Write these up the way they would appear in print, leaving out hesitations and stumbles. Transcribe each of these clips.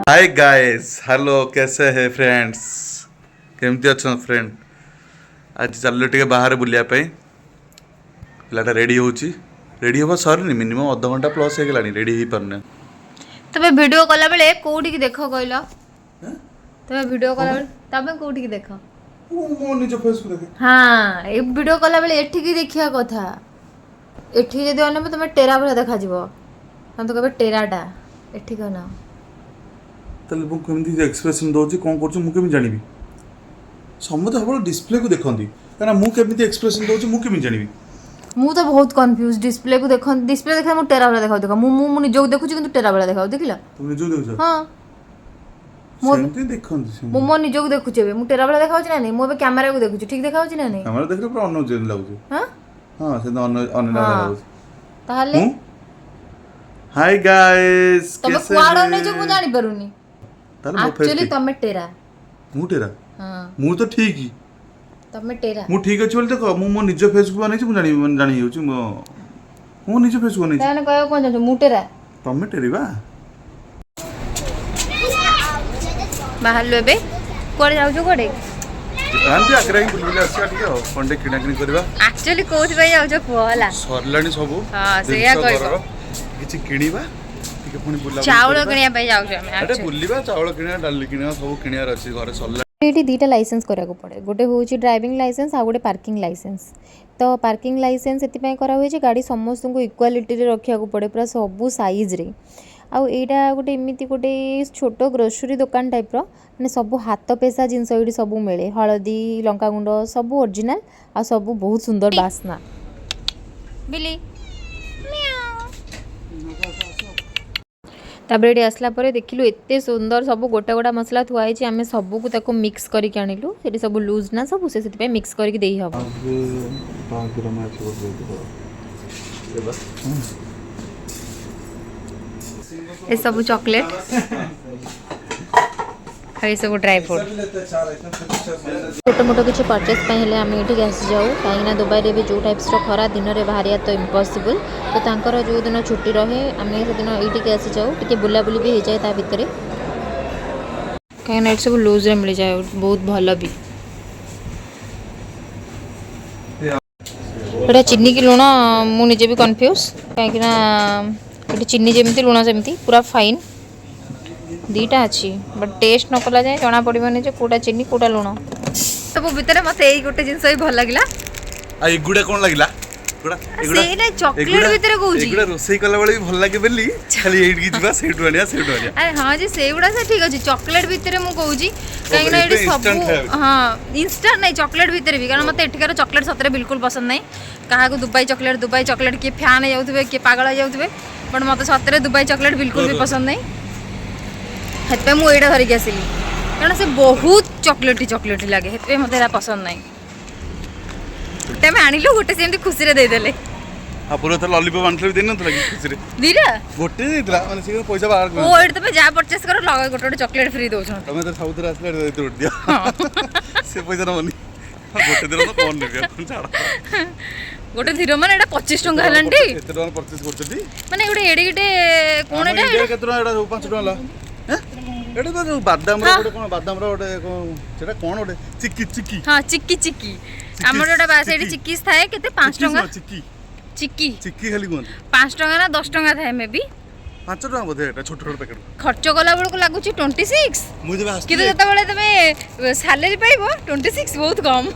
Hi guys, hello, कैसे है friends? କେମିତି ଅଛନ୍ତି ଫ୍ରେଣ୍ଡ? ଆଜି ଚାଲିଲୁ ଟିକେ ବାହାରେ ବୁଲିବା ପାଇଁ। ପିଲାଟା ରେଡ଼ି ହେଉଛି। ରେଡ଼ି ହେବା ସରିନି, ମିନିମମ୍ ଅଧଘଣ୍ଟା ପ୍ଲସ୍ ହେଇଗଲାଣି, ରେଡ଼ି ହେଇପାରୁନି। ତମେ ଭିଡ଼ିଓ କଲାବେଳେ କୋଉଠିକି ଦେଖ କହିଲ? ତମେ ଭିଡ଼ିଓ କଲାବେଳେ ତମେ କୋଉଠିକି ଦେଖ? ମୋ ନିଜ ଫେସ୍କୁ ଦେଖେ। ହଁ, ଏ ଭିଡ଼ିଓ କଲାବେଳେ ଏଠିକି ଦେଖିବା କଥା। ଏଠିକି ଯଦି ଅନେଇବ, ତମେ ଟେରା ଭଳିଆ ଦେଖାଯିବ। ତମେ ତ କହିବେ ଟେରାଟା। ଏଠିକି ଅନାଅ। ତାହେଲେ ମୁଁ କେମିତି ଏକ୍ସପ୍ରେସନ୍ ଦେଉଛି, କ'ଣ କରୁଛି, ମୁଁ କେମିତି ଜାଣିବି? ସମସ୍ତେ ସବୁବେଳେ ଡିସପ୍ଲେକୁ ଦେଖନ୍ତି, କାରଣ ମୁଁ କେମିତି ଏକ୍ସପ୍ରେସନ୍ ଦେଉଛି, ମୁଁ କେମିତି ଜାଣିବି? ମୁଁ ତ ବହୁତ କନଫ୍ୟୁଜ୍। ଡିସପ୍ଲେକୁ ଦେଖନ୍ତି, ଡିସପ୍ଲେ ଦେଖିଲେ ମୁଁ ଟେରା ଭଳିଆ ଦେଖାଉ। ଦେଖ, ମୁଁ ମୁଁ ମୁଁ ନିଜକୁ ଦେଖୁଛି, କିନ୍ତୁ ଟେରା ଭଳିଆ ଦେଖାଉ। ଦେଖିଲ? ତୁମେ ନିଜକୁ ଦେଖୁଛ? ହଁ, ମୁଁ ସେମିତି ଦେଖନ୍ତି। ମୁଁ ମୋ ନିଜକୁ ଦେଖୁଛି ଏବେ। ମୁଁ ଟେରା ଭଳିଆ ଦେଖାଉଛି ନା ନାଇଁ? ମୁଁ ଏବେ କ୍ୟାମେରାକୁ ଦେଖୁଛି, ଠିକ୍ ଦେଖାଉଛି ନା ନାଇଁ? କ୍ୟାମେରା ଦେଖିଲେ ପୁରା ଅନଉଛି ଯେମିତି ଲାଗୁଛି। ହଁ। ହଁ, ସେମିତି ଅନେଇଲା ଭଳିଆ ଲାଗୁଛି। ତାହେଲେ ମୁଁ ହାଇ ଗାଇସ୍। ତମେ କୁଆଡେ ଅନେଇଛ, ମୁଁ ଜାଣିପାରୁନି। ତାହେଲେ ମୋ ଫେସ୍ ଆକ୍ଚୁଆଲି ତମେ ଟେରା। ମୁଁ ଟେରା? ହଁ। ମୁଁ ତ ଠିକ୍। ତମେ ଟେରା। ମୁଁ ଠିକ୍ ଅଛି ବୋଲି ତ କହ। ମୁଁ ମୋ ନିଜ ଫେସ୍କୁ ବନେଇଛି, ମୁଁ ଜାଣି ମାନେ ଜାଣି ଯାଉଛି। ମୋ ମୁଁ ନିଜ ଫେସ୍କୁ ବନେଇଛି। ତାମାନେ କହିବାକୁ କଣ ଚାହୁଁଛ, ମୁଁ ଟେରା? ତମେ ଟେରିବା। ବାହାରିଲୁ ଏବେ। କୁଆଡେ ଯାଉଛ, କୁଆଡେ? ଏମିତି ଆଗ୍ରା ହିଁ ବୁଲି ବୁଲି ଆସିବା ଟିକେ, ଆଉ କ'ଣ ଟିକେ କିଣାକିଣି କରିବା। ଆକ୍ଚୁଆଲି କୋଉଥିପାଇଁ ଯାଉଛ କୁହ ହେଲା। ସରିଲାଣି ସବୁ ହଁ, ସେଇଆ ଜିନିଷ କହିବ। ଘରର। କିଛି କିଣିବା ଟିକେ, ପୁଣି ବୁଲାବୁଲି ଚାଉଳ କରିବା। କିଣିବା ପାଇଁ ଯାଉଛୁ ଆମେ। ଆରେ actually। ବୁଲିବା, ଚାଉଳ କିଣିବା, ଡାଲି କିଣିବା, ସବୁ କିଣିବାର ଅଛି, ଘରେ ସରିଲା। ଏଇଠି ଦୁଇଟା ଲାଇସେନ୍ସ କରିବାକୁ ପଡ଼େ। ଗୋଟେ ହେଉଛି ଡ୍ରାଇଭିଂ ଲାଇସେନ୍ସ ଆଉ ଗୋଟେ ପାର୍କିଂ ଲାଇସେନ୍ସ। ତ ପାର୍କିଂ ଲାଇସେନ୍ସ ଏଥିପାଇଁ କରାହୁଏ ଯେ ଗାଡ଼ି ସମସ୍ତଙ୍କୁ ଇକ୍ୱାଲିଟିରେ ରଖିବାକୁ ପଡ଼େ, ପୁରା ସବୁ ସାଇଜ୍ରେ। ଆଉ ଏଇଟା ଗୋଟେ ଏମିତି ଗୋଟେ ଛୋଟ ଗ୍ରୋସରୀ ଦୋକାନ ଟାଇପ୍ର, ମାନେ ସବୁ ହାତ ପେସା ଜିନିଷ ଏଇଠି ସବୁ ମିଳେ। ହଳଦୀ, ଲଙ୍କାଗୁଣ୍ଡ ସବୁ ଅରିଜିନାଲ୍ ଆଉ ସବୁ ବହୁତ ସୁନ୍ଦର ବାସ୍ନା। ବିଲି। ତାପରେ ଏଠି ଆସିଲା ପରେ ଦେଖିଲୁ, ଏତେ ସୁନ୍ଦର ସବୁ ଗୋଟା ଗୋଟା ମସଲା ଥୁଆ ହେଇଛି। ଆମେ ସବୁକୁ ତାକୁ ମିକ୍ସ କରିକି ଆଣିଲୁ। ସେଠି ସବୁ ଲୁଜ୍ ନା ସବୁ, ସେ ସେଥିପାଇଁ ମିକ୍ସ କରିକି ଦେଇ ହେବ। 5 ଗ୍ରାମ ଅଛି ଗୋଟେ। ଏସବୁ ଚକୋଲେଟ୍ ଆଉ ଏସବୁ ଡ୍ରାଇ ଫ୍ରୁଟ୍। ଛୋଟ ମୋଟ କିଛି ପରଚେସ୍ ପାଇଁ ହେଲେ ଆମେ ଏଠିକି ଆସିଯାଉ, କାହିଁକିନା ଦୁବାଇରେ ଏବେ ଯେଉଁ ଟାଇପ୍ସର ଖରା, ଦିନରେ ବାହାରିବା ତ ଇମ୍ପସିବୁଲ୍। ତ ତାଙ୍କର ଯେଉଁ ଦିନ ଛୁଟି ରହେ, ଆମେ ସେଦିନ ଏଇଠିକି ଆସିଯାଉ। ଟିକେ ବୁଲାବୁଲି ବି ହେଇଯାଏ ତା ଭିତରେ, କାହିଁକିନା ଏଠି ସବୁ ଲୁଜ୍ରେ ମିଳିଯାଏ, ବହୁତ ଭଲ ବି। ଏଇଟା ଚିନି କି ଲୁଣ, ମୁଁ ନିଜେ ବି କନଫ୍ୟୁଜ୍, କାହିଁକିନା ଏଠି ଚିନି ଯେମିତି ଲୁଣ ସେମିତି, ପୁରା ଫାଇନ୍ ଦୁଇଟା ଅଛି। ବଟ୍ ଟେଷ୍ଟ ନ କଲା ଯାଏଁ ଜଣା ପଡ଼ିବନି ଯେ କେଉଁଟା ଚିନି, କେଉଁଟା ଲୁଣ। ସବୁ ଭିତରେ ମୋତେ ଏଇ ଗୋଟେ ଜିନିଷ ବି ଭଲ ଲାଗିଲା। ଆଉ ଏଗୁଡ଼ା କ'ଣ ଲାଗିଲା? ଏଗୁଡ଼ା ସେଇଟା ଚକୋଲେଟ୍ ଭିତରେ କହୁଛି। ଏଗୁଡ଼ା ରୋଷେଇ କଲା ବେଳେ ବି ଭଲ ଲାଗେ ବୋଲି ଖାଲି ଏଇଠିକି ଯିବା, ସେଇଠୁ ଆଣିବା, ସେଇଠୁ ଆଣିବା। ଆରେ ହଁ ଯେ, ସେଇଗୁଡ଼ା ସେ ଠିକ୍ ଅଛି। ଚକୋଲେଟ୍ ଭିତରେ ମୁଁ କହୁଛି, କାହିଁକିନା ଏଠି ଏବେ ସବୁ instant ଖାଇବା। ହଁ, ଇନଷ୍ଟାଣ୍ଟ ନାଇଁ, ଚକୋଲେଟ୍ ଭିତରେ ବି, କାରଣ ମୋତେ ଏଠିକାର ଚକୋଲେଟ୍ ସତରେ ବିଲକୁଲ ପସନ୍ଦ ନାହିଁ। କାହାକୁ ଦୁବାଇ ଚକୋଲେଟ୍, ଦୁବାଇ ଚକୋଲେଟ୍ କିଏ ଫ୍ୟାନ୍ ହେଇଯାଉଥିବେ, କିଏ ପାଗଳ ହେଇଯାଉଥିବେ, ବଟ୍ ମୋତେ ସତରେ ଦୁବାଇ ଚକୋଲେଟ୍ ବିଲକୁଲ ବି ପସନ୍ଦ ନାହିଁ। ସେଥିପାଇଁ ମୁଁ ଏଇଟା ଧରିକି ଆସିଲି, କାରଣ ସେ ବହୁତ ଚକୋଲେଟି ଚକୋଲେଟି ଲାଗେ, ସେଥିପାଇଁ ମୋତେ ଏଇଟା ପସନ୍ଦ ନାହିଁ। ଗୋଟେ ଆମେ ଆଣିଲୁ, ଗୋଟେ ସେମିତି ଖୁସିରେ ଦେଇଦେଲେ। ଆଉ ପୁରା ଥର ଲଲିପପ୍ ଆଣିଥିଲେ ବି ଦେଇନଥିଲା କି ଖୁସିରେ? ଦିଟା। ଗୋଟେ ଦେଇଥିଲା, ମାନେ ସେ ପଇସା ବାହାର ଓ, ଏଇଠି ତମେ ଯାହା ପରଚେସ୍ କର, ଗୋଟେ ଗୋଟେ ଚକୋଲେଟ୍ ଫ୍ରି ଦେଉଛନ୍ତି। ତମେ ତ ସବୁଥିରେ ଆସିଲେ ଏଥିରେ ଗୋଟେ ଦିଅ, ସେ ପଇସା ନବନି। ଗୋଟେ ଦିନ ତ କ'ଣ ନେବି ଆପଣ, ଛାଡ଼। ଗୋଟେ ଧୀର ମାନେ ଏଇଟା 25 ଟଙ୍କା ହେଲାଣି ଟି। ଏତେ ଟଙ୍କା ପରଚେସ୍ କରୁଛନ୍ତି। ମାନେ ଗୋଟେ ଏଡ଼ିକିଟେ କ'ଣ ଆମ ଏଇଟା? ଇଣ୍ଡିଆରେ କେତେ ଟଙ୍କା ଏଇଟା ସବୁ? 5 ଟଙ୍କା ହେଲା। ଏଁ? ଏଇଟା ତ ଯୋଉ ବାଦାମର ଗୋଟେ କ'ଣ, ବାଦାମର ଗୋଟେ କ'ଣ ସେଟା, କ'ଣ ଗୋଟେ ଚିକି ଚିକି। ହଁ, ଚିକି ଚିକି। ଆମର ଯୋଉଟା ସେଇଠି ଚିକିସ୍ ଥାଏ କେତେ, 5 ଟଙ୍କା? ଚିକି। ଚିକି। ଚିକି ଖାଲି କୁହନ୍ତି। 5 ଟଙ୍କା ନା 10 ଟଙ୍କା ଥାଏ ମେ ବି। 5 ଟଙ୍କା ବୋଧେ ଏଇଟା, ଛୋଟ ଛୋଟ ପ୍ୟାକେଟ। ଖର୍ଚ୍ଚ କଲା ବେଳକୁ ଲାଗୁଛି 26। ମୁଁ ଯେବେ କିନ୍ତୁ ଆସିଥିଲି ଯେତେବେଳେ ତମେ ସାଲେରୀ ପାଇବ, 26 ବହୁତ କମ୍।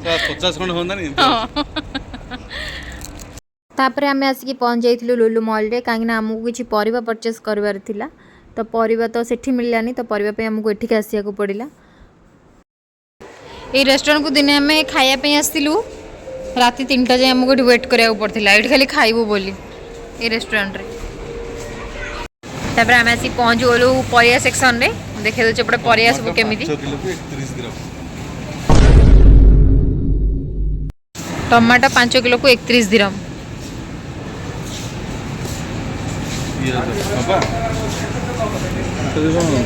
ହଁ, 50 ଖଣ୍ଡେ ହୁଅନ୍ତାନି। ତାପରେ ଆମେ ଆସିକି ପହଞ୍ଚି ଯାଇଥିଲୁ ଲୁଲୁ ମଲ୍ରେ, କାହିଁକିନା ଆମକୁ କିଛି ପରିବା ପରଚେସ୍ କରିବାର ଥିଲା। ତ ପରିବା ତ ସେଠି ମିଳିଲାନି, ତ ପରିବା ପାଇଁ ଆମକୁ ଏଠିକି ଆସିବାକୁ ପଡ଼ିଲା। ଏଇ ରେଷ୍ଟୁରାଣ୍ଟକୁ ଦିନେ ଆମେ ଖାଇବା ପାଇଁ ଆସିଥିଲୁ, ରାତି 3ଟା ଯାଏଁ ଆମକୁ ଏଠି ୱେଟ୍ କରିବାକୁ ପଡ଼ିଥିଲା, ଏଇଠି ଖାଲି ଖାଇବୁ ବୋଲି ଏଇ ରେଷ୍ଟୁରାଣ୍ଟରେ। ତାପରେ ଆମେ ଆସିକି ପହଞ୍ଚି ଗଲୁ ପରିବା ସେକ୍ସନରେ। ଦେଖେଇ ଦେଉଛି ଏପଟେ ପରିବା ସବୁ କେମିତି। 5 କିଲୋକୁ 31 ଗ୍ରାମ। ଟମାଟୋ 5 କିଲୋକୁ 31 ଦିରମ। ପିଆଜ ବାବା,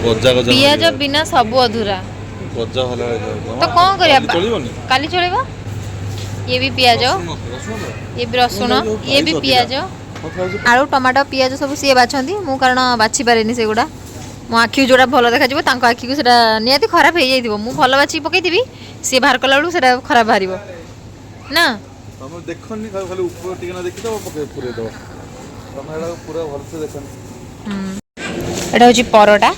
ଗଜା ଗଜା। ପିଆଜ ବିନା ସବୁ ଅଧୁରା। ଗଜା ହେଲା। ତ କ'ଣ କରିବା? ଚଳିବନି। କାଲି ଚଳିବ। ଇଏ ବି ପିଆଜ। ରସୁଣ। ଇଏ ବି ରସୁଣ, ଇଏ ବି ପିଆଜ। ମତେ ଲାଗୁଛି। ଆଳୁ, ଟମାଟୋ, ପିଆଜ ସବୁ ସିଏ ବାଛନ୍ତି। ମୁଁ କାରଣ ବାଛି ପାରେନି ସେଗୁଡ଼ା। ମୋ ଆଖିକୁ ଯେଉଁଟା ଭଲ ଦେଖାଯିବ, ତାଙ୍କ ଆଖିକୁ ସେଇଟା ନିହାତି ଖରାପ ହେଇଯାଇଥିବ। ମୁଁ ଭଲ ବାଛିକି ପକେଇଥିବି, ସିଏ ବାହାର କଲା ବେଳକୁ ସେଇଟା ଖରାପ ବାହାରିବ ନା। ତମେ ଦେଖନି, ଖାଲି ଖାଲି ଉପର ଟିକେ ନା ଦେଖିଦବ, ପକେଇ ପୁରେଇ ଦବ। ତମେ ଏଟାକୁ ପୁରା ଭଲସେ ଦେଖନି। ଏଇଟା ହେଉଛି ପରଟା।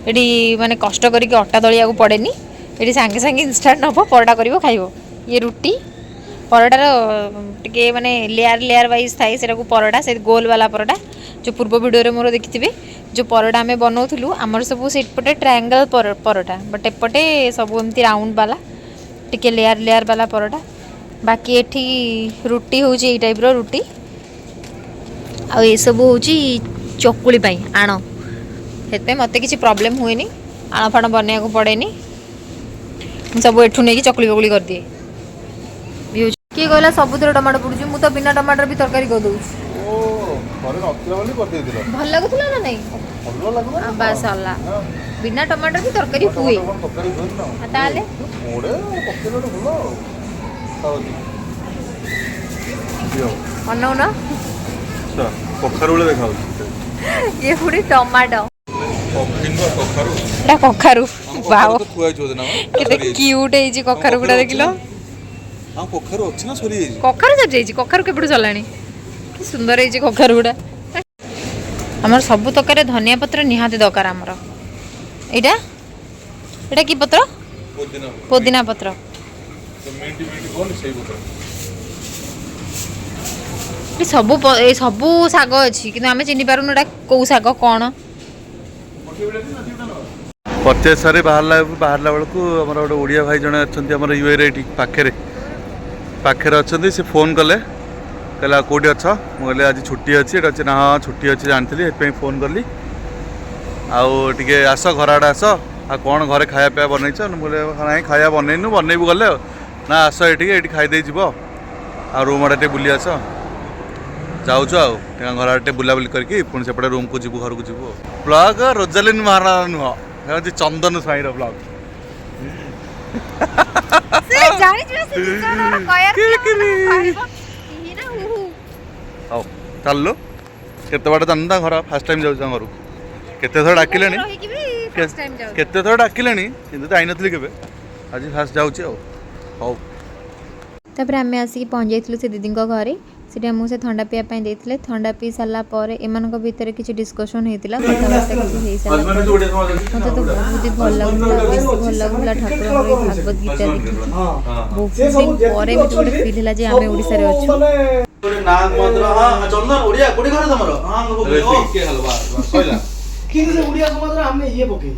ଏଠି ମାନେ କଷ୍ଟ କରିକି ଅଟା ଦଳିବାକୁ ପଡ଼େନି। ଏଠି ସାଙ୍ଗେ ସାଙ୍ଗେ ଇନଷ୍ଟାଣ୍ଟ ହେବ, ପରଟା କରିବ, ଖାଇବ। ଇଏ ରୁଟି। ପରଟାର ଟିକେ ମାନେ ଲେୟାର ଲେୟାର ୱାଇଜ୍ ଥାଏ, ସେଟାକୁ ପରଟା, ସେ ଗୋଲ ବାଲା ପରଟା। ଯେଉଁ ପୂର୍ବ ଭିଡ଼ିଓରେ ମୋର ଦେଖିଥିବେ, ଯେଉଁ ପରଟା ଆମେ ବନାଉଥିଲୁ, ଆମର ସବୁ ସେପଟେ ଟ୍ରାୟାଙ୍ଗଲ୍ ପରଟା, ବଟ୍ ଏପଟେ ସବୁ ଏମିତି ରାଉଣ୍ଡ ବାଲା, ଟିକେ ଲେୟାର ଲେୟାର ବାଲା ପରଟା। ବାକି ଏଠି ରୁଟି ହେଉଛି ଏଇ ଟାଇପ୍ର ରୁଟି। ଆଉ ଏସବୁ ହେଉଛି ଚକୁଳି ପାଇଁ ଆଣ। ସେଥିପାଇଁ ମୋତେ କିଛି ପ୍ରୋବ୍ଲେମ୍ ହୁଏନି, ଆଣ ଫାଣ ବନେଇବାକୁ ପଡ଼େନି। ମୁଁ ସବୁ ଏଠୁ ନେଇକି ଚକୁଳି ଫକୁଳି କରିଦିଏ। ଇଏ କିଏ କହିଲା ସବୁଥିରେ ଟମାଟୋ ପଡ଼ୁଛି? ମୁଁ ତ ବିନା ଟମାଟର ବି ତରକାରୀ କରିଦେଉଛି। ଓ, ଘରେ ନଥିଲା ବୋଲି କରିଦେଇଥିଲ। ଭଲ ଲାଗୁଥିଲା ନା ନାଇଁ? ଭଲ ଲାଗୁଥିଲା। ବାସ୍, ସରିଲା। ବିନା ଟମାଟର ବି ତରକାରୀ ହୁଏ। କଣ ତରକାରୀ ହୁଏନି ନା? ଆଉ ତାହେଲେ? ପୋଡ଼େ, ପକେଇଲେ ଗୋଟେ ଭଲ ଆଉ ଖାଉଛି। ଦିଅ। ଅନଉନ। ଆଚ୍ଛା, କଖାରୁ ଭଳିଆ ଦେଖାଯାଉଛି। ଇଏ ପୁଣି ଟମାଟୋ। ପମ୍ପକିନ୍ ବା କଖାରୁ। ଏଟା କଖାରୁ। ଆମ ବାଓ। କଖାରୁ ତ ଥୁଆ ହେଇଛି ବୋଧେ ନା କଣ? କେତେ ସରିଯାଇଛି। କ୍ୟୁଟ୍ ହେଇଛି କଖାରୁ ଗୁଡ଼ା, ଦେଖିଲ? ଆମ କଖାରୁ ଅଛି ନା ସରିଯାଇଛି? କଖାରୁ ସରିଯାଇଛି। କଖାରୁ କେବେଠୁ ସରିଲାଣି। କି ସୁନ୍ଦର ହେଇଛି କଖାରୁ ଗୁଡ଼ା। ଆମର ସବୁ ତରକାରୀରେ ଧନିଆ ପତ୍ର ନିହାତି ଦରକାର ଆମର। ଏଇଟା କି ପତ୍ର? ପୋଦିନା। ପୋଦିନା ପତ୍ର। ମିଣ୍ଟ, ମିଣ୍ଟ କୁହନି, ସେଇ ପତ୍ର। ଏ ସବୁ ଏ ସବୁ ଶାଗ ଅଛି, କିନ୍ତୁ ଆମେ ଚିହ୍ନି ପାରୁନୁ ଏଇଟା କୋଉ ଶାଗ କ'ଣ। ପରଚେଜ ସାରି ବାହାରିଲା ବେଳକୁ ଆମର ଗୋଟେ ଓଡ଼ିଆ ଭାଇ ଜଣେ ଅଛନ୍ତି ଆମର ୟୁଏରେ, ଏଇଠି ପାଖରେ ପାଖରେ ଅଛନ୍ତି। ସେ ଫୋନ୍ କଲେ, କହିଲେ, ଆଉ କେଉଁଠି ଅଛ? ମୁଁ କହିଲି, ଆଜି ଛୁଟି ଅଛି। ଏଇଟା ଅଛି ନା? ହଁ, ଛୁଟି ଅଛି ଜାଣିଥିଲି, ସେଥିପାଇଁ ଫୋନ୍ କଲି। ଆଉ ଟିକେ ଆସ, ଘର ଆଡ଼େ ଆସ। ଆଉ କ'ଣ ଘରେ ଖାଇବା ପିଇବା ବନେଇଛ? ମୁଁ କହିଲି, ନାଇଁ, ଖାଇବା ବନେଇନୁ, ବନେଇବୁ ଗଲେ ଆଉ। ନା, ଆସ ଏଇଠିକି, ଏଇଠି ଖାଇଦେଇ ଯିବ ଆଉ ରୁମ୍ ଆଡ଼େ ଟିକେ ବୁଲି ଆସ। ଯାଉଛୁ ଆଉ ଟିକେ ଘର ଆଡ଼େ ଟିକେ ବୁଲାବୁଲି କରିକି ପୁଣି ସେପଟେ ରୁମ୍କୁ ଯିବୁ, ଘରକୁ ଯିବୁ। ଆଉ ବ୍ଲଗ୍ ରୋଜାଲିନ୍ ମହାରଣା ନୁହଁ, ସେ ହେଉଛି ଚନ୍ଦନ ସ୍ୱାଇଁର ବ୍ଲଗ୍। ସେ ଜାଣିଛୁ, ସେ ଜିନିଷଟା କହିବାର ଥିଲା। ହଉ, ଚାଲିଲୁ। କେତେ ବାଟ ଜାଣିନୁ ତାଙ୍କ ଘର। ଫାର୍ଷ୍ଟ ଟାଇମ୍ ଯାଉଛି ତାଙ୍କ ଘରକୁ। କେତେ ଥର ଡାକିଲେଣି। ରହିକି ବି ଫାର୍ଷ୍ଟ ଟାଇମ୍ ଯାଉଛି। କେତେ ଥର ଡାକିଲେଣି, କିନ୍ତୁ ଯାଇନଥିଲି କେବେ। ଆଜି ଫାର୍ଷ୍ଟ ଯାଉଛି ଆଉ। ହଉ। ତାପରେ ଆମେ ଆସିକି ପହଞ୍ଚି ଯାଇଥିଲୁ ସେ ଦିଦିଙ୍କ ଘରେ। ସେଠି ଆମକୁ ସେ ଥଣ୍ଡା ପିଇବା ପାଇଁ ଦେଇଥିଲେ। ଥଣ୍ଡା ପିଇ ସାରିଲା ପରେ ଏମାନଙ୍କ ଭିତରେ କିଛି ଡିସ୍କସନ୍ ହେଇଥିଲା। କଥାବାର୍ତ୍ତା କିଛି ହେଇସାରିଲା ପରେ ମୋତେ ତ ବହୁତ ହି ଭଲ ଲାଗୁଥିଲା। ଆଉ ବେଶୀ ଭଲ ଲାଗୁଥିଲା ଠାକୁରଙ୍କର ଏଇ ଭାଗବତ ଗୀତା ଦେଖିକି। ବହୁତ ଦିନ ପରେ ଏମିତି ଗୋଟେ ଫିଲ୍ ହେଲା ଯେ ଆମେ ଓଡ଼ିଶାରେ ଅଛୁ। ଗୋଟେ ନାଗ ମନ୍ଦିର। ହଁ, ଚନ୍ଦନ, ଓଡିଆ କୋଉଠି ଘରେ ତମର? ହଁ, ଓକେ, ହ୍ୟାଲୋ, ବାସ୍ ବାସ୍, ସଇଲା। କିନ୍ତୁ ସେ ଓଡ଼ିଆ ସମାଜରେ ଆମେ ଇଏ ପକେଇ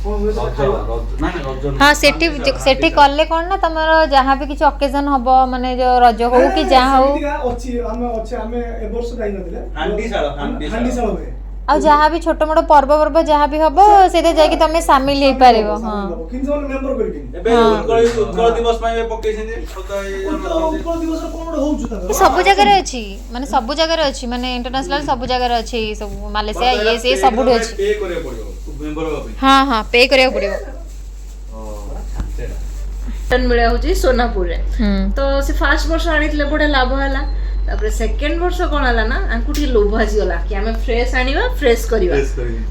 କଣ ହୁଏ ସେଟା ଖାଇବା। ନା ନା, ରଜ। ହଁ, ସେଠି ସେଠି କଲେ କ'ଣ ନା ତମର ଯାହା ବି କିଛି ଅକେଜନ୍ ହବ, ମାନେ ଯୋଉ ରଜ ହଉ କି ଯାହା ହଉ। ସେମିତିକା ଅଛି, ଆମେ ଅଛି, ଆମେ ଏ ବର୍ଷ ଯାଇନଥିଲେ। ହାଣ୍ଡିଶାଳ, ହାଣ୍ଡିଶାଳ। ହାଣ୍ଡିଶାଳ ହୁଏ। ଆଉ ଯାହା ବି ଛୋଟ ମୋଟ ପର୍ବ ପର୍ବ ଯାହା ବି ହବ, ସେଇଥିରେ ଯାଇକି ତମେ ସାମିଲ ହେଇପାରିବ। ହଁ। ସାମିଲ ହବ। କିନ୍ତୁ ସେମାନେ ମେମ୍ବର କରିବେନି। ଏବେ ଉତ୍କଳ ଉତ୍କଳ ଦିବସ ପାଇଁ ଏବେ ପକେଇଛନ୍ତି। ଉତ୍କଳ ଉତ୍କଳ ଦିବସରେ କଣ ଗୋଟେ ହଉଛି ତାଙ୍କର। ଏ ସବୁ ଜାଗାରେ ଅଛି, ମାନେ ସବୁ ଜାଗାରେ ଅଛି, ମାନେ ଇଣ୍ଟରନ୍ୟାସନାଲ ସବୁ ଜାଗାରେ ଅଛି। ଏଇ ସବୁ ମାଲେସିଆ, ଇଏ ସିଏ ସବୁଠି ଅଛି। ପେ କରିବାକୁ ପଡିବ ମେମ୍ବର ହବା ପାଇଁ। ହଁ, ପେ କରିବାକୁ ପଡ଼ିବ। ମଟନ୍ ମିଳେ ହେଉଛି ସୋନାପୁରରେ। ତ ସେ ଫାର୍ଷ୍ଟ ବର୍ଷ ଆଣିଥିଲେ, ବଢ଼ିଆ ଲାଭ ହେଲା। ତାପରେ ସେକେଣ୍ଡ ବର୍ଷ କ'ଣ ହେଲା ନା, ଆଙ୍କୁ ଟିକେ ଲୋଭ ଆସିଗଲା କି ଆମେ ଫ୍ରେଶ୍ ଆଣିବା, ଫ୍ରେଶ୍ କରିବା,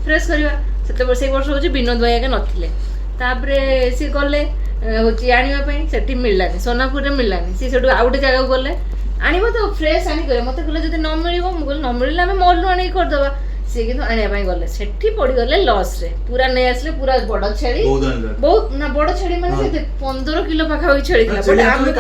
ଫ୍ରେଶ୍ କରିବା। ସେତେବେଳେ ସେଇ ବର୍ଷ ହେଉଛି ବିନୋଦ ଭାଇ ଆଗେ ନଥିଲେ। ତାପରେ ସିଏ ଗଲେ ହେଉଛି ଆଣିବା ପାଇଁ, ସେଠି ମିଳିଲାନି, ସୋନାପୁରରେ ମିଳିଲାନି। ସିଏ ସେଠୁ ଆଉ ଗୋଟେ ଜାଗାକୁ ଗଲେ, ଆଣିବ ତ ଫ୍ରେଶ୍ ଆଣି କରିବ। ମୋତେ କହିଲେ, ଯଦି ନ ମିଳିବ? ମୁଁ କହିଲି, ନ ମିଳିଲେ ଆମେ ମଲ୍ରୁ ଆଣିକି କରିଦେବା। ସିଏ କିନ୍ତୁ ଆଣିବା ପାଇଁ ଗଲେ, ସେଠି ପଡ଼ିଗଲେ ଲସ୍ରେ। ପୁରା ନେଇ ଆସିଲେ ପୁରା ବଡ଼ ଛେଳି। ବହୁତ ଆଣିଲେ। ବହୁତ ନା, ବଡ଼ ଛେଳି ମାନେ ସେ 15 କିଲୋ ପାଖାପାଖି ଛେଳି ଥିଲା। ବଟ୍ ଆମକୁ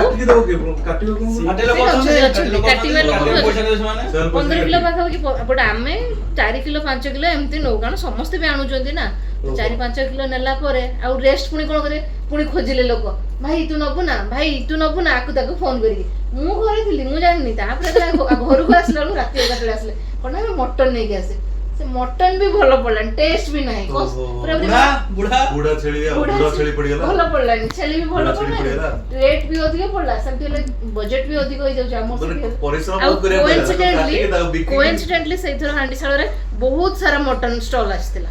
କାଟିଲେ ସେ ଅଛନ୍ତି, ଅଛନ୍ତି, ଅଛନ୍ତି, କାଟିବା ଲୋକ ବି ପଇସା ଦେବେ ସେମାନେ। 15 କିଲୋ ପାଖାପାଖି। ବଟ୍ ଆମେ 4 କିଲୋ 5 କିଲୋ ଏମିତି ନଉ, କାରଣ ସମସ୍ତେ ବି ଆଣୁଛନ୍ତି ନା। ତ 4-5 କିଲୋ ନେଲା ପରେ ଆଉ ରେଷ୍ଟ ପୁଣି କ'ଣ କରିବେ? ପୁଣି ଖୋଜିଲେ ଲୋକ, ଭାଇ ତୁ ନବୁ ନା, ଭାଇ ତୁ ନବୁ ନା, ଆକୁ ତାକୁ ଫୋନ କରିକି। ମୁଁ ଘରେ ଥିଲି, ମୁଁ ଜାଣିନି। ତାପରେ ଯେତେବେଳେ ଘରକୁ ଆସିଲା ବେଳକୁ ରାତି 11ଟା ଆସିଲେ, କ'ଣ ନା ଆମେ ମଟନ ନେଇକି ଆସେ। ସେ ମଟନ ବି ଭଲ ପଡିଲାନି, ଟେଷ୍ଟ ବି ନାହିଁ। ପୁରା ବୁଢା ବୁଢା ବୁଢା ଛେଳି ଆଉ ବୁଢା ବୁଢା ଛେଳି ପଡିଗଲା। ଭଲ ପଡିଲାନି, ଛେଳି ବି ଭଲ ବୁଢା ଛେଳି ପଡିଲାନି। ପଡିଗଲା। ରେଟ୍ ବି ଅଧିକ ପଡିଲା। ସେମିତି ହେଲେ ବଜେଟ୍ ବି ଅଧିକ ହେଇଯାଉଛି ଆମର ମାନେ ସେଠି। ପରିଶ୍ରମ ଆଉ ବହୁତ କରିବାକୁ ପଡିଲା। ତାକୁ କୋଇନ୍ସିଡେଣ୍ଟଲି କାଟିକି ତାକୁ ବିକିକି। କୋଇନ୍ସିଡେଣ୍ଟଲି ସେଇଥର ହାଣ୍ଡିଶାଳରେ ବହୁତ ସାରା ମଟନ ଷ୍ଟଲ୍ ଆସିଥିଲା।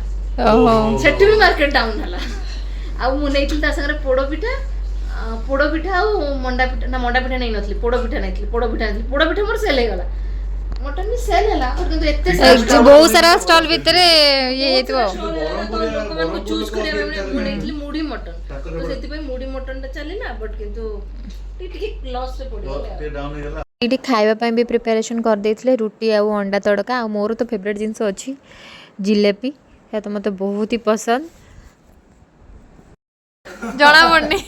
ଓହୋ। ସେଠି ବି ମାର୍କେଟ ଡାଉନ ହେଲା। ଆଉ ମୁଁ ନେଇଥିଲି ତା ସାଙ୍ଗରେ ପୋଡ ପିଠା ପୋଡ଼ ପିଠା ଆଉ ମଣ୍ଡା ପିଠା, ନା ମଣ୍ଡା ପିଠା ନେଇନଥିଲି, ପୋଡ଼ ପିଠା ନେଇଥିଲି। ପୋଡ଼ ପିଠା ନେଇଥିଲି, ପୋଡ଼ ପିଠା ମୋର ସେଲ୍ ହେଇଗଲା। ମଟନ୍ ବି ସେଲ୍ ହେଲା, but କିନ୍ତୁ ଏତେ ବହୁତ ସାରା ଷ୍ଟଲ୍ ଭିତରେ ଇଏ ହେଇଯାଇଥିବ। stall ହେଲା ତ ଲୋକମାନଙ୍କୁ ଚୁଜ୍ କରିବା ପାଇଁ ମୁଁ ନେଇଥିଲି ମୁଢି ମଟନ୍, ତ ସେଥିପାଇଁ ମୁଢି ମଟନ୍ଟା ଚାଲିଲା, ବଟ୍ କିନ୍ତୁ ଟିକେ ଟିକେ ଲସ୍ରେ ପଡ଼ିଗଲା ଆଉ। ଟିକେ ଡାଉନ୍ ହେଇଗଲା। ଏଇଠି ଖାଇବା ପାଇଁ ବି ପ୍ରିପାରେସନ୍ କରିଦେଇଥିଲେ, ରୁଟି ଆଉ ଅଣ୍ଡା ତଡ଼କା। ଆଉ ମୋର ତ ଫେଭରେଟ୍ ଜିନିଷ ଅଛି ଜିଲେପି, ସେଟା ତ ମୋତେ ବହୁତ ହି ପସନ୍ଦ। ଜଣା ପଡ଼ୁନି।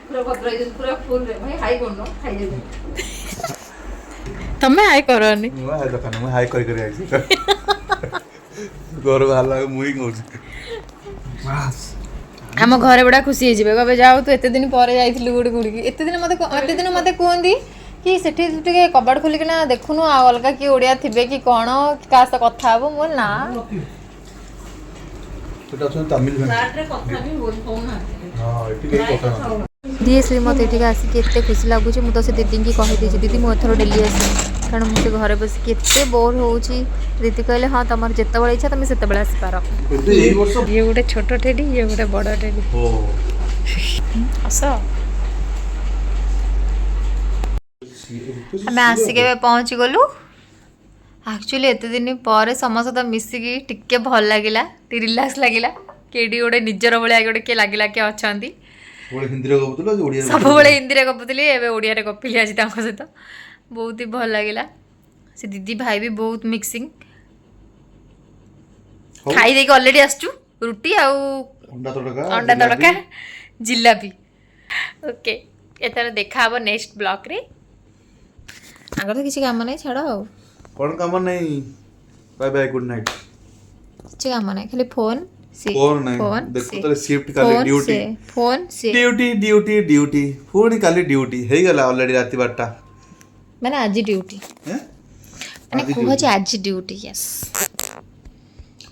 ପୁରା ଭଦ୍ର ହେଇଛନ୍ତି, ପୁରା ଫୁଲରେ। ଭାଇ, ହାଇ କରୁନ, ଖାଇଦେବି। ତମେ ହାଇ କରନି। ମୁଁ ହାଇ ଦୋକାନ, ମୁଁ ହାଇ କରି କରି ଆଇଛି। ଘରୁ ବାହାରିଲା ବେଳକୁ ମୁଁ ହିଁ କହୁଛି। ଆମ ଘରେ ବଡ଼ା ଖୁସି ହେଇଯିବେ, କହିବେ ଯାଉ ତୁ ଏତେ ଦିନ ପରେ ଯାଇଥିଲୁ ଗୋଟେ ଗୁଡ଼ିକି। ଏତେ ଦିନ ମୋତେ କୁହନ୍ତି କି ସେଠି ତୁ ଟିକେ କବାଟ ଖୋଲିକିନା ଦେଖୁନୁ, ଆଉ ଅଲଗା କିଏ ଓଡ଼ିଆ ଥିବେ କି କ'ଣ, କାହା ସହ କଥା ହବୁ। ମୁଁ କହିଲି, ନା। ସେଟା ଅଛନ୍ତି ତାମିଲ। ଫ୍ଲାଟ୍ରେ କଥା ବି ହଉନାହାନ୍ତି। ହଁ, ଏଠି କେହି କଥା ନାହାନ୍ତି। ସିରିୟସଲି, ମୋତେ ଏଠିକି ଆସିକି ଏତେ ଖୁସି ଲାଗୁଛି। ମୁଁ ତ ସେ ଦିଦିଙ୍କି କହିଦେଇଛି, ଦିଦି, ମୁଁ ଏଥର ଡେଲି ଆସିବି, କାରଣ ମୁଁ ସେ ଘରେ ବସିକି ଏତେ ବୋର୍ ହେଉଛି। ଦିଦି କହିଲେ, ହଁ, ତମର ଯେତେବେଳେ ଇଚ୍ଛା ତମେ ସେତେବେଳେ ଆସିପାର। କିନ୍ତୁ ଏଇ ବର୍ଷ ଇଏ ଗୋଟେ ଛୋଟ ଟେଡି, ଇଏ ଗୋଟେ ବଡ଼ ଟେଡି। ଓ। ଆସ। ଆମେ ଆସିକି ଏବେ ପହଞ୍ଚିଗଲୁ। ଆକ୍ଚୁଆଲି ଏତେ ଦିନ ପରେ ସମସ୍ତ ସହିତ ମିଶିକି ଟିକେ ଭଲ ଲାଗିଲା, ଟିକେ ରିଲାକ୍ସ ଲାଗିଲା କି ଏଠି ଗୋଟେ ନିଜର ଭଳିଆ ଗୋଟେ କିଏ ଲାଗିଲା କିଏ ଅଛନ୍ତି। ସବୁବେଳେ ହିନ୍ଦୀରେ ଗପୁଥିଲ, ଆଜି ଓଡ଼ିଆରେ? ସବୁବେଳେ ହିନ୍ଦୀରେ ଗପୁଥିଲି, ଏବେ ଓଡ଼ିଆରେ ଗପିଲି ଆଜି ତାଙ୍କ ସହିତ। ବହୁତ ହି ଭଲ ଲାଗିଲା। ସେ ଦିଦି ଭାଇ ବି ବହୁତ ମିକ୍ସିଂ। ହଉ। ଖାଇ ଦେଇକି ଅଲରେଡ଼ି ଆସିଛୁ, ରୁଟି ଆଉ ଅଣ୍ଡା ତଡ଼କା। ଅଣ୍ଡା ତଡ଼କା, ଜିଲାପି। ଓକେ, ଏଥର ଦେଖା ହବ ନେକ୍ସଟ ବ୍ଲଗ୍ରେ। ଆଗର ତ କିଛି କାମ ନାହିଁ, ଛାଡ଼ ଆଉ। କ'ଣ କାମ ନାହିଁ? Bye bye, good night. କିଛି କାମ ନାହିଁ, ଖାଲି ଫୋନ୍ ସେ ଫୋନ୍ ନାହିଁ। ଫୋନ୍। ଦେଖୁଥିଲେ ସିଫ୍ଟ, କାଲି ଡ୍ୟୁଟି। ଫୋନ୍ ସେ ଡ୍ୟୁଟି, ଡ୍ୟୁଟି, ଡ୍ୟୁଟି, ପୁଣି କାଲି ଡ୍ୟୁଟି ହେଇଗଲା। ଅଲରେଡି ରାତି 12ଟା। ମାନେ ଆଜି ଡ୍ୟୁଟି। ହେଁ? ମାନେ ଆଜି କୁହ duty। ଯେ ଆଜି ଡ୍ୟୁଟି, ୟେସ୍।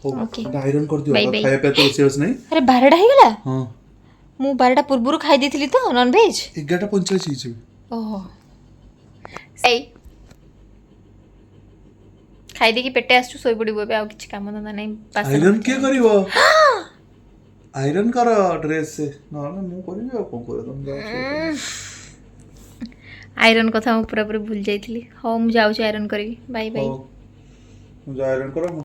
ହଉ। Okay. Iron କରିଦିଅ। Bye, bye. ଖାଇବା ପିଇବା ତ ରୋଷେଇ ବାସ ନାହିଁ। ଆରେ, 12ଟା ହେଇଗଲା। ହଁ। ମୁଁ 12ଟା ପୂର୍ବରୁ ଖାଇ ଦେଇଥିଲି ତ ନନଭେଜ୍। 11:45 ହେଇଛି। ଓହୋ, ସେଇ ଖାଇ ଦେଇକି ପେଟେ ଆସିଛୁ, ଶୋଇପଡ଼ିବୁ ଏବେ, ଆଉ କିଛି କାମ ଧନ୍ଦା ନାହିଁ, ବାସନ ଆଇରନ୍ କିଏ କରିବ? ଆଇରନ୍ କର ଡ୍ରେସ୍, ନହେଲେ ମୁଁ କରିବି। ଆଉ କ'ଣ କରିବ ତମେ ଯାଅ ଶୋଇପଡ। ଆଇରନ୍ କଥା ମୁଁ ପୁରାପୁରି ଭୁଲି ଯାଇଥିଲି। ହଉ, ମୁଁ ଯାଉଛି ଆଇରନ୍ କରିବି। Bye bye. ହଉ, ମୁଁ ଯାଅ ଆଇରନ୍ କର ମୁଁ।